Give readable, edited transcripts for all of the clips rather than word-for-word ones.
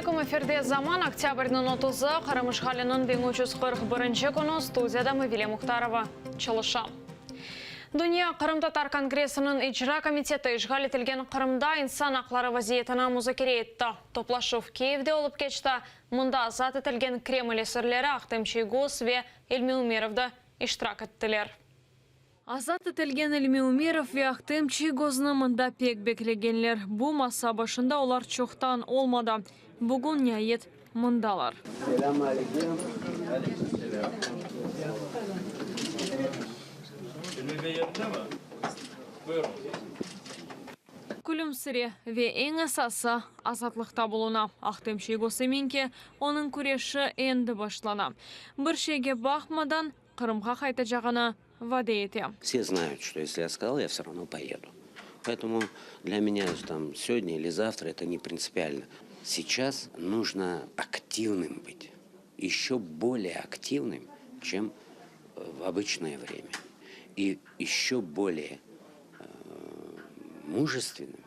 aleyküm. Efirde Zaman, oktâbrniñ otuzı, Qırım işğaliniñ 1341 künü, studiyada Mavile Muhtarova çalışa. Dünya qırımtatar kongressiniñ icra komiteti işğal etilgen Qırımda insan aqları vaziyetini muzakere etti. Toplaşuv Kiyevde olıp keçti, mında azat etilgen Kreml esirleri Ahtem Çiygoz ve İlmi Ümerov da iştirak ettiler. Azat etilgen İlmi Ümerov ve Ahtem Çiygoznı mında pek beklegenler. Bu masa başında olar çoqtan olmadı. Bugün, niayet, mındalar. Selâm aleyküm. Aleyküm selâm. İlmi bey yerinde mi? Buyurıñ. Külümsire ve eñ esası, azatlıqta buluna. Ahtem Çiygoz emin ki, onıñ küreşi endi başlana. Bir şeyge baqmadan, Qırımğa qaytacağını vade ete. Все знают, что если я сказал, я все равно поеду. Поэтому для меня там сегодня или завтра это не принципиально. Сейчас нужно активным быть, еще более активным, чем в обычное время. И еще более мужественным,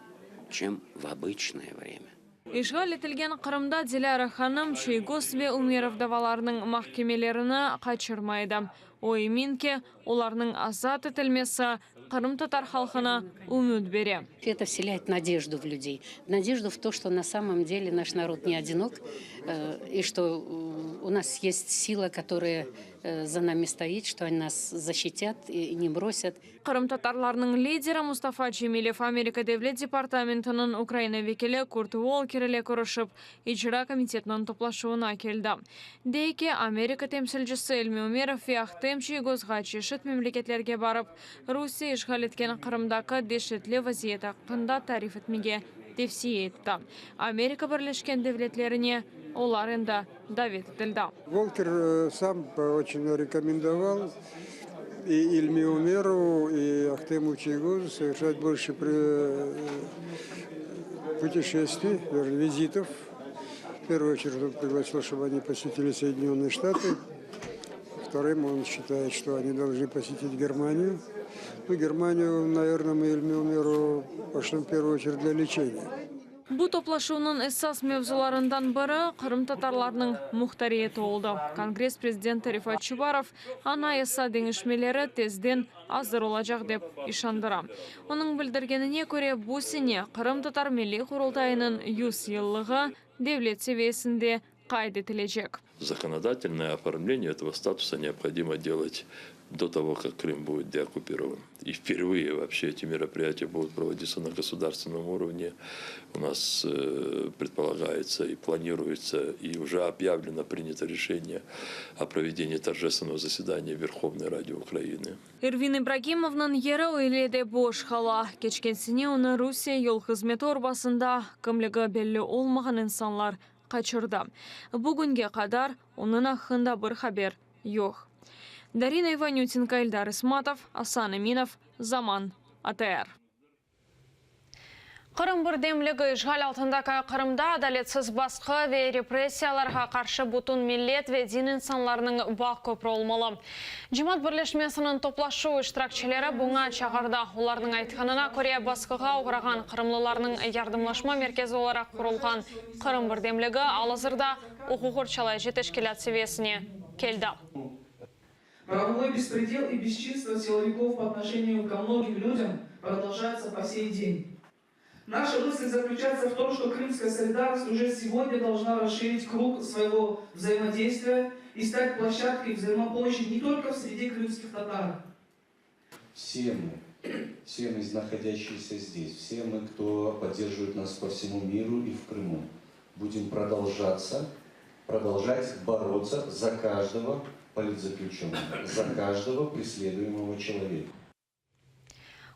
чем в обычное время. İşğal etilgen Qırımda Dilâra hanım Çiygoz ve Umerov davalarınıñ mahkemelerini qaçırmay edi. O emin ki, olarnıñ azat etilmesi qırımtatar halqına ümüt bere. Это вселяет надежду в людей, надежду в то, что на самом деле наш народ не одинок, и что у нас есть сила, которая за нами стоит, что они нас защитят и не бросят. Qırımtatarlarnıñ lideri Mustafa Cemilev Amerika Devlet departamentiniñ Ukraina vekili Kurt Volker ile körüşip, icra komitetiniñ toplaşuvına keldi. Dey ki, Amerika temsilcisi İlmi Ümerov ve Ahtem Çiygozğa çeşit memleketlerge barıp, Rusiye işğal etken Qırımdaki deşetli vaziyet aqqında tarif etmege tevsiye etti. Amerika Birleşken Devletlerine olar endi davet etildi. Volker sam oçün rekomendoval i İlmi Umerovu, i Ahtemu Çiygozu soverşat bolşe puteşestviy, vizitov. V pervuyu oçeredь on priglasil, ştob oni posetili Soedinennıye Ştatı. Vtorım, on şçitayet, şto oni dolžnı posetit Germaniyu. Nu, Germaniyu, naverno, mı İlmi Umerovu poşlem v pervuyu oçeredь dlâ leçeniya. Bu toplaşuvnıñ esas mevzularından biri qırımtatarlarnıñ muhtariyeti oldı. Kongress prezidenti Refat Çubarov Anayasa deñişmeleri tezden azır olacaq dep işandıra. Onıñ bildirgenine köre, bu sene Qırımtatar Milliy Qurultayınıñ 100 yıllığı devlet seviyesinde qayd etilecek. Законодательное оформление этого статуса необходимо делать до того, как Крым будет деоккупирован. И впервые вообще эти мероприятия будут проводиться на государственном уровне. У нас предполагается и планируется, и уже объявлено, принято решение о проведении торжественного заседания в Верховной Раде Украины. Ervin İbragimovnıñ yeri öyle de boş qala. Keçken sene onı Rusiye yol hızmeti urbasında kimligi belli olmağan insanlar qaçırdı. Bugünge qadar onıñ aqqında bir haber yoq. Darina İvanütenko, Eldar İsmatov, Asan Eminov, Zaman, ATR. Qırım birdemligi işğal altındaki Qırımda adaletsiz basqı ve repressiyalarğa qarşı bütün millet ve din insanlarınıñ bağ köprü olmalı. Cemaat birleşmesiniñ toplaşuv iştirakçileri buña çağırdı. Olarnıñ aytqanına köre, basqığa oğrağan qırımlılarnıñ yardımlaşma merkezi olaraq qurulğan Qırım birdemligi al-azırda uquq qorçalayıcı teşkilât seviyesine keldi. Правовой беспредел и бесчинство силовиков по отношению ко многим людям продолжаются по сей день. Наша мысль заключается в том, что крымская солидарность уже сегодня должна расширить круг своего взаимодействия и стать площадкой взаимопомощи не только в среде крымских татар. Все мы, все мы, находящиеся здесь, все мы, кто поддерживает нас по всему миру и в Крыму, будем продолжаться, продолжать бороться за каждого политзаключенного, за каждого преследуемого человека.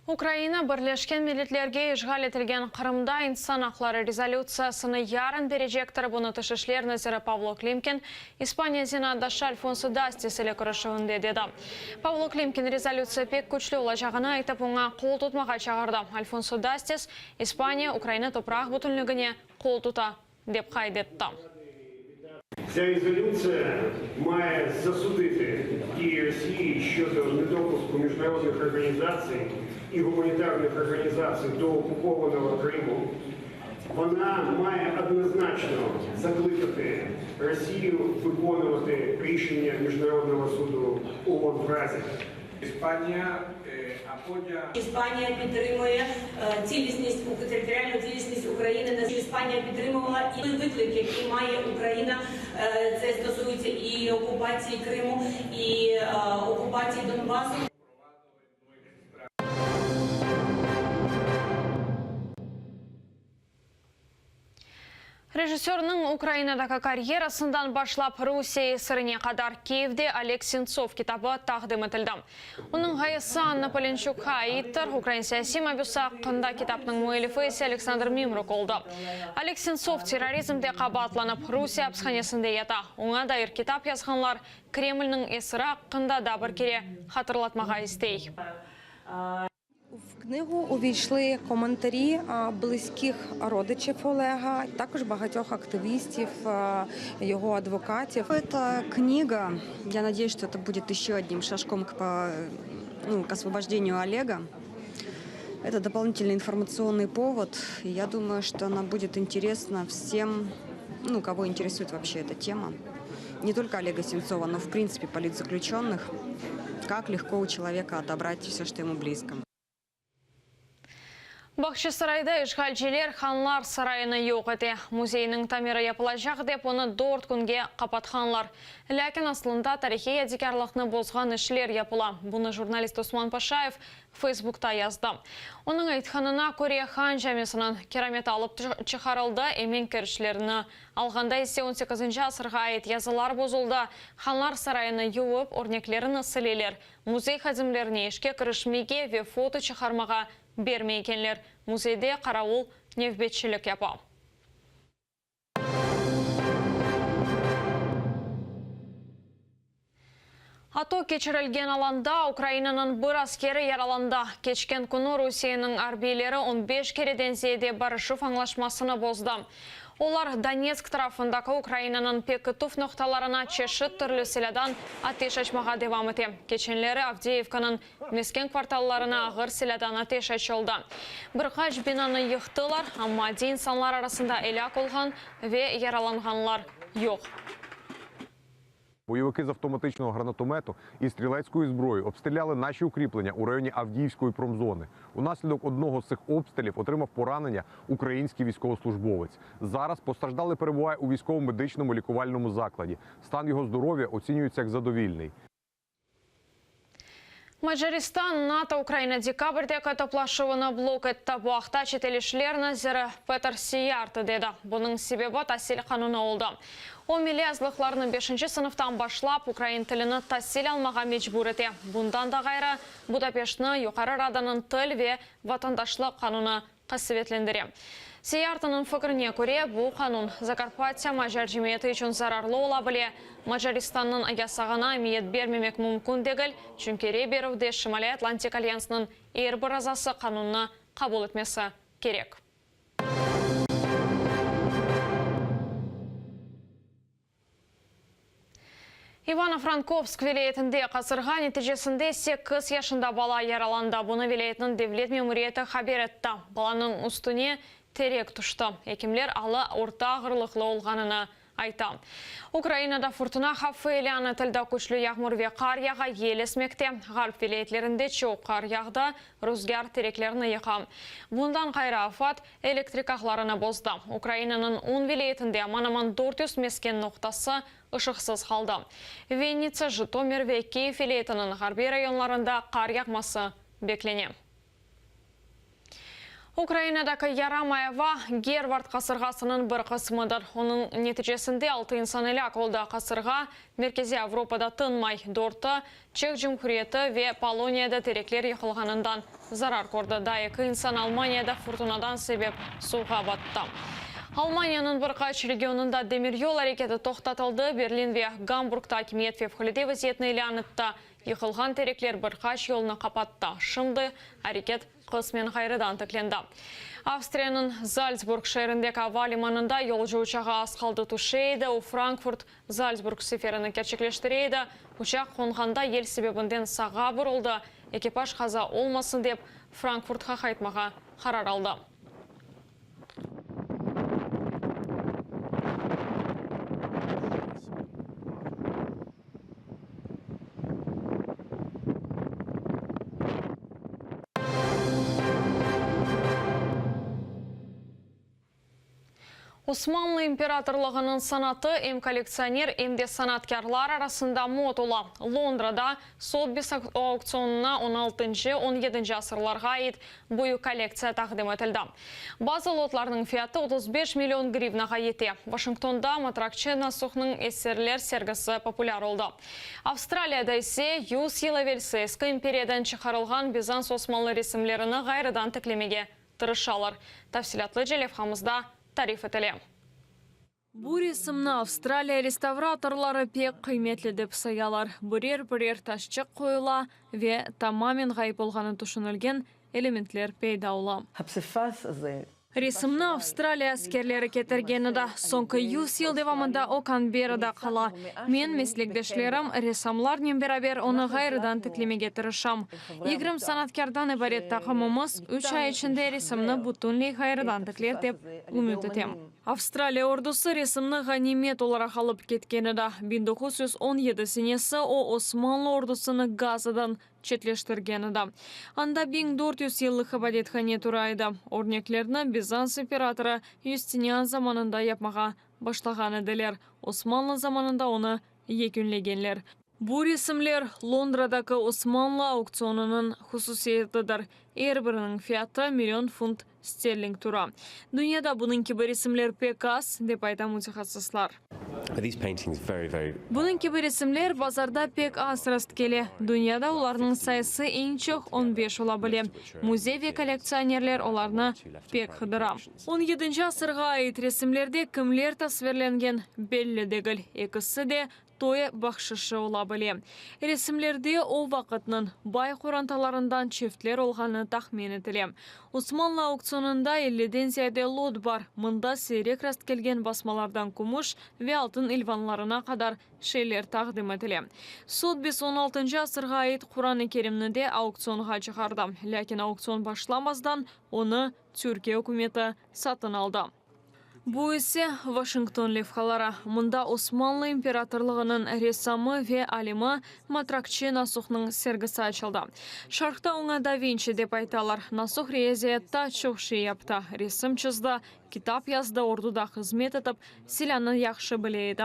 Ukraina Birleşken Milletlerge işğal etilgen Qırımda insan aqları rezolütsiyasını yarın berecektir. Bunı Tış işler naziri Pavlo Klimkin İspaniya zenaatdaşı Alfonso Dastis ile körüşüvinde dedi. Pavlo Klimkin rezolütsiya pek küçlü olacağını aytıp, oña qol tutmağa çağırdı. Alfonso Dastis, İspaniya Ukraina topraq bütünligine qol tuta, dep qayd etti. Ця резолюція має засудити дії Росії щодо недопуску міжнародних організацій і гуманітарних організацій до окупованого Криму. Вона має однозначно закликати Росію виконувати рішення Міжнародного суду ООН в Газі. Іспанія eh, apoya Іспанія підтримує е, цілісність територіальну цілісність України. Іспанія підтримувала і виклик, який має Україна. Е, Це стосується і окупації Криму, і е, окупації Донбасу. Rejissörniñ Ukrainadaki karyerasından başlap Rusiye esirine qadar Kiyevde Oleg Sentsov kitabı taqdim etildi. Onıñ ğayesi Anna Palençukqa aittir, ukrain siyasiy mabüsi aqqında kitapnıñ müellifi ise Aleksandr Mimruk oldı. Oleg Sentsov terrorizmde qabaatlanıp, Rusiye apishanesinde yata. Oña dair kitap yazğanlar Kremlniñ esiri aqqında da bir kere hatırlatmağa istey. В книгу увійшли коментарі близьких родичів Олега, також багатьох активістів, його адвокатів. Эта книга, я надеюсь, что это будет еще одним шажком к, по, ну, к освобождению Олега. Это дополнительный информационный повод. И я думаю, что она будет интересна всем, ну, кого интересует вообще эта тема. Не только Олега Сенцова, но в принципе политзаключенных. Как легко у человека отобрать все, что ему близко. Bağçasarayda işğalciler Hanlar sarayını yoq ete. Müzeyniñ tamiri yapılacaq dep, onı dört künge qapatqanlar. Lâkin aslında tarihiy yadikârlıqnı bozğan işler yapıla. Bunı jurnalist Osman Paşayev Feysbukta yazdı. Onıñ aytqanına köre, Han camisiniñ kerameti alıp çıqarıldı, emen kerişlerini alğanda ise on sekizinci asırğa ait yazılar bozuldı, Hanlar sarayını yuvıp, örneklerini sileler, müzey hadimlerine işke kirişmege ve foto çıqarmağa bermey ekenler. Müzeyde qaravul nevbetçilik yapa. ATO keçirilgen alanda Ukrainanıñ bir askeri yaralandı. Keçken künü Rusiyeniñ arbiyleri on beş kereden ziyade barışuv añlaşmasını bozdı. Olar Donetsk tarafındaki Ukrainanıñ pekitüv noqtalarına çeşit türlü silâdan ateş açmağa devam ete. Keçenleri Avdeyevkanıñ mesken kvartallarına ağır silâdan ateş açıldı. Bir qaç binanı yıqtılar, amma adiy insanlar arasında elâk olğan ve yaralanğanlar yoq. Бойовики з автоматичного гранатомету і стрілецької зброї обстріляли наші укріплення у районі Авдіївської промзони. Унаслідок одного з цих обстрілів отримав поранення український військовослужбовець. Зараз постраждалий перебуває у військово-медичному лікувальному закладі. Стан його здоров'я оцінюється як задовільний. Macaristan, NATO, Ukraina dekabrdeki toplaşuvını blok etti. Bu aqta çetel işler naziri Peter Siyarto dedi. Bunıñ sebebi tasil qanunı oldı. O, milliy azlıqlarnı beşinci sınıftan başlap ukrain tilini tasil almağa mecbur ete. Bundan da ğayrı, Budapeştni Yuqarı Radanıñ til ve vatandaşlıq qanunı qasevetlendire. Siyartonıñ fikrine köre, bu qanun Zakarpatya macar cemiyeti içün zararlı ola bile. Macaristannıñ yasağına emiyet bermemek mümkün degil, çünki rey berüvde Şimaliy Atlantik alyansınıñ er bir azası qanunnı qabul etmesi kerek. İvano-Frankovsk vilâyetinde qasırğa neticesinde sekiz yaşında bala yaralandı. Bunı vilâyetniñ devlet memuriyeti haber etti. Balanıñ üstüne terek tüşti. Ekimler alı orta ağırlıqlı olğanını ayta. Ukrainada furtuna havfı ilân etildi, küçlü yağmur ve qar yağa, yel esmekte. Ğarp vilâyetlerinde çoq qar yağdı, ruzgâr tereklerni yıqa. Bundan ğayrı afat Elektrik ağlarını bozdı. Ukrainanıñ on vilâyetinde aman-aman 400 mesken noqtası ışıqsız qaldı. Vinnitsa, Jıtomir ve Kiyev vilâyetiniñ ğarbiy rayonlarında qar yağması beklene. Ukrainadaki yaramay ava Gervard qasırğasınıñ bir qısmıdır. Onıñ neticesinde altı insan elâk oldı. Qasırğa Merkeziy Avropada tınmay, dörtü Çeh Cumhuriyeti ve Poloniyada terekler yıqılğanından zarar kördi. Daa eki insan Almaniyada furtunadan sebep suvğa battı. Almaniyanıñ bir qaç regionında demiryol areketi toqtatıldı, Berlin ve Gamburgda akimiyet fevqulâde vaziyetni ilân etti. Yıqılğan terekler bir qaç yolnı qapattı. Şimdi areket qısmen ğayrıdan tiklendi. Avstriyanıñ Zaltsburg şeerindeki ava limanında yolcu uçağı az qaldı tüşe edi, o Frankfurt Zaltsburg seferini kerçekleştire edi. Uçaq qonğanda yel sebebinden sağğa buruldı. Ekipaj qaza olmasın dep, Frankfurtqa qaytmağa qarar aldı. Osmanlı imperatorlığınıñ sanatı em kollektsioner, em de sanatkârlar arasında mot ola. Londrada Sotbis auktsionına on altıncı, on yedinci asırlarğa ait büyük kollektsiya taqdim etildi. Bazı lotlarnıñ fiyatı 35 million grivnağa yete. Vaşingtonda matrakçı Nasuhnıñ eserler sergisi populâr oldı. Avstraliyada ise yüz yıl evelsi eski imperiyadan çıqarılğan bizans-osmanlı resimlerini ğayrıdan tiklemege tırışalar. Tafsilâtlıca levhamızda tarif etile. Bu resimni Avstraliya restavratorları pek qıymetli dep sayalar. Birer-birer taşçıq qoyula ve tamamen ğayıp olğanı tüşünilgen elementler peyda ola. Resimni Avstraliya askerleri ketirgen edi. Soñki yüz yıl devamında o Kanberrada qala. Men, meslekdeşlerim, ressamlarnen beraber onı ğayrıdan tiklemege tırışam. Yigirmi sanatkârdan ibaret taqımımız üç ay içinde resimni bütünley ğayrıdan tikler dep ümüt etem. Avstraliya ordusı resimni ğanimet olaraq alıp ketken edi. 1917 senesi o, Osmanlı ordusını Gazadan çetleştirgen edi. Anda 1400 yıllıq ibadethane tura edi. Örneklerni Bizans imperatorı Yustinian zamanında yapmağa başlağan ediler, Osmanlı zamanında onı yekünlegenler. Bu resimler Londradaki Osmanlı auktsionınıñ hususiyetidir. Er biriniñ fiyatı million funt sterling tura. Dünyada bunıñ kibi resimler pek az, dep ayta mütehassıslar. Bunıñ kibi resimler bazarda pek az rastkele. Dünyada olarnıñ sayısı eñ çoq on beş ola bile. Müzey ve kollektsionerler olarnı pek qıdıra. On yedinci asırğa ait resimlerde kimler tasvirlengen belli degil. Ekisi de Toy bahşışı ola bile. Resimlerde o vaqıtnıñ bay qorantalarından çiftler olğanı tahmin etile. Osmanlı auktsionında elliden ziyade lot bar, mında siyrek rastkelgen basmalardan kümüş ve altın ilvanlarına qadar şeyler taqdim etile. Sotbis on altıncı asırğa ait Quran-ı Kerimni de auktsionğa çıqardı, lâkin auktsion başlamazdan onı Türkiye ükümeti satın aldı. Bu ise Vaşington levhaları, mında Osmanlı imperatorlığınıñ ressamı ve alimi Matrakçı Nasuhnıñ sergisi açıldı. Şarqta oña Da Vinçi dep aytalar. Nasuh riyaziyatta çoq şey yaptı, resim çızdı, kitap yazdı, orduda hızmet etip, silânı yahşı bile edi.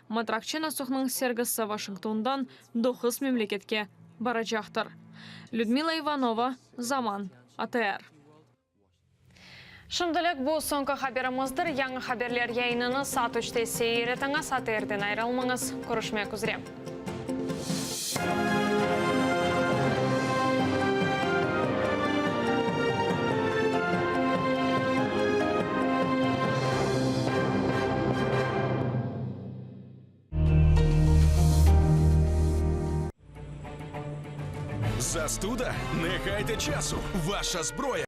Matrakçı Nasuhnıñ sergisi Vaşingtondan doquz memleketke baracaqtır. Lüdmila İvanova, Zaman, ATR. Şimdilik bu soñki haberimizdir. Yañı haberler yayınını saat üçte seyir etiñiz. ATRden ayrılmañız. Körüşmek üzre. Застуда? Не гайте часу! Ваша зброя!